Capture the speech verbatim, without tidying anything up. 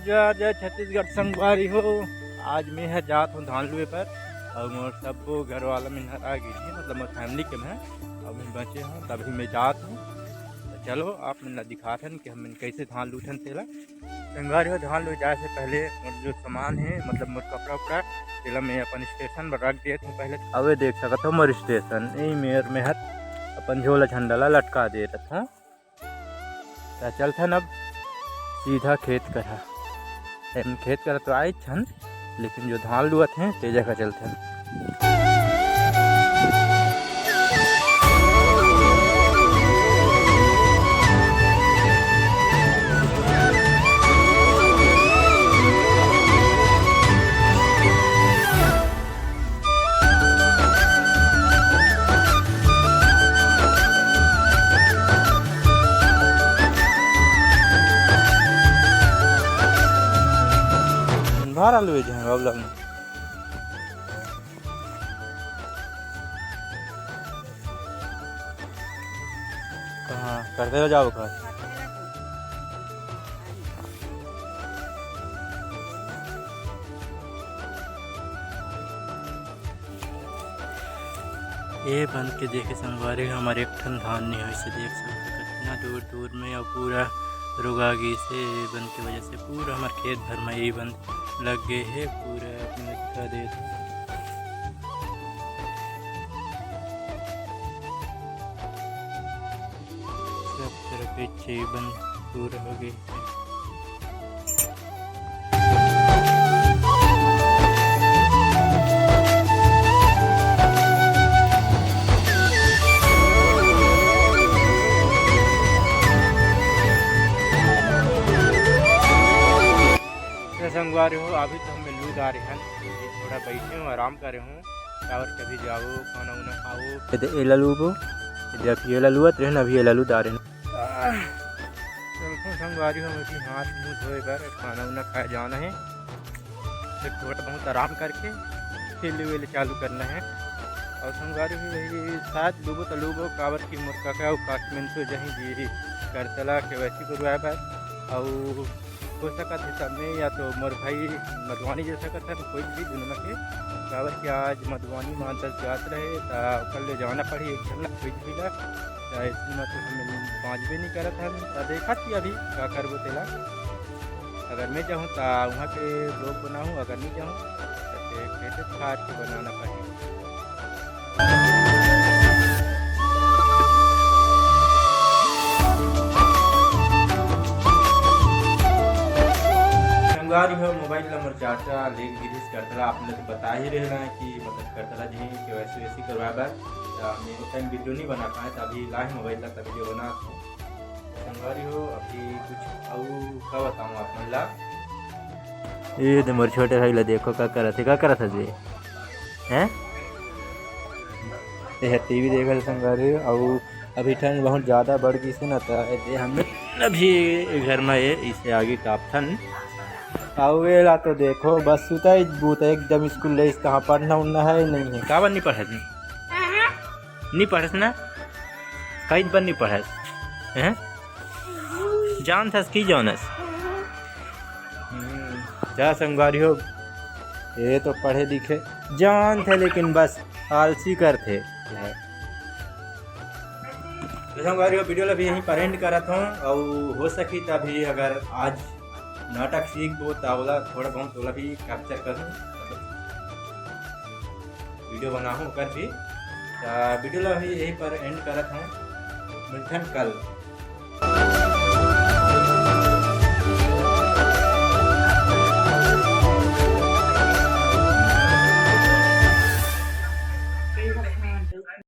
जय जय छत्तीसगढ़ संगवारी हो। आज मैं ह जात हूँ धान लुए बर, अउ मोर सब्बो घर वाला मन हर आ गे हे, मतलब मोर family के मैं, अउ मैं बचे हूँ, तभी मैं जात हूँ। तो चलो आप मन ला दिखाथन कि हमन कैसे धान लूथन तेला। संगवारी हो, धान लुए जाए से पहले मोर जो सामान है, मतलब मोर कपड़ा उपड़ा, तेला मैं अपन station पर रख देत हूँ पहले। अबे देख सकत हो मोर station, यही मेर में हर अपन झोला झंडा ला लटका देत हूँ। त चलथन अब सीधा खेत करा। हम खेत करा तो आए छन, लेकिन जो धान लुअत हैं, ते जगह चलथन। भार आलू है जहाँ बाबूलाल में। कहाँ? कर दे जाओ घर। ए बन के देखे संगवारी, हमर एक ठन धान नहीं होइसे। देख सकते कितना दूर दूर में अउ पूरा रुगा गिसे। ए बन के वजह से पूरा हमर खेत भर में ए बन लग गए हे। पूरा अपने दिखा देत सब तरफ ए बन पूरा हो गए। संगवारी हो, अभी तो हम लूद आ रहे हैं, थोड़ा बैठे हूँ, आराम करे हूँ, काबर कभी जाओ, खाना उना खाओ। ये दे, एला लूबो, ये दे, अभी एला लुअत रहे ना, अभी एला लूद आ रहे ना। आह, चलथन संगवारी हो, अभी हाथ मुंह धोए बर खाना उना खाए जाना है। फिर थोड़ा बहुत आराम करके फिर ले वेले चालू करना है। और संगवारी हो, वही शायद लूबो तो लूबो, काबर की मोर काका अउ काकी मन तो जही जी करतला KYC करवाए बर। और हो सकत हे तब में या तो मोर भाई मधुवानी जा सकत हे, कोई भी दुनों में के, काबर कि आज मधुवानी मानता जात रहे, त ओकर ले जाना पड़ी एक झन ला, कोई भी ला, त इसमें तो हम बांचबे नहीं करत हन। त देखत ही अभी का करबो तेला, अगर मैं जाहूँ त वहाँ के vlog बनाहूँ, अगर नहीं जाहूँ त फिर कैसे खाट के बनाना पड़ी। संगवारी हो, मोबाइल ला मोर चाचा लेग गिरिस करतला, आप लोग बता ही रहे ना कि मतलब करतला जी KYC वैसी करवा बर, त मैं उस टाइम वीडियो नहीं बना पाए, त अभी लाए मोबाइल ला त वीडियो बना। संगवारी हो, अभी कुछ अउ का बताऊं आप मन ला। ये दे मोर छोटे भाई ला देखो का करत हे, का करत हे जी, हैं? ये टीवी देखत हे संगवारी हो, अउ अभी ठंड बहुत ज्यादा बढ़ गई से ना, त ये हम अभी घर में ये इसे आगे तापथन। अउ ये ला तो देखो, बस सुता ही बूत है एकदम, स्कूल ले इस कहाँ पढ़ना उड़ना है नहीं है, काबर नहीं पढ़े? नहीं पढ़स ना, कई पर नहीं पढ़स, हैं? जानथस की जानस? हम्म, जा संगवारी हो, ये तो पढ़े लिखे जानत हे, लेकिन बस आलसी करथे। तो संगवारी हो, वीडियो ला भी यहीं पर end करत हूँ, और हो सकी तभी अगर आज नाटक सीख हो, त ओला थोड़ा बहुत ओला भी capture करूँ, वीडियो बनाहूँ ओकर भी। त वीडियो ला भी यहीं पर end करत हूँ, मिलथन कल।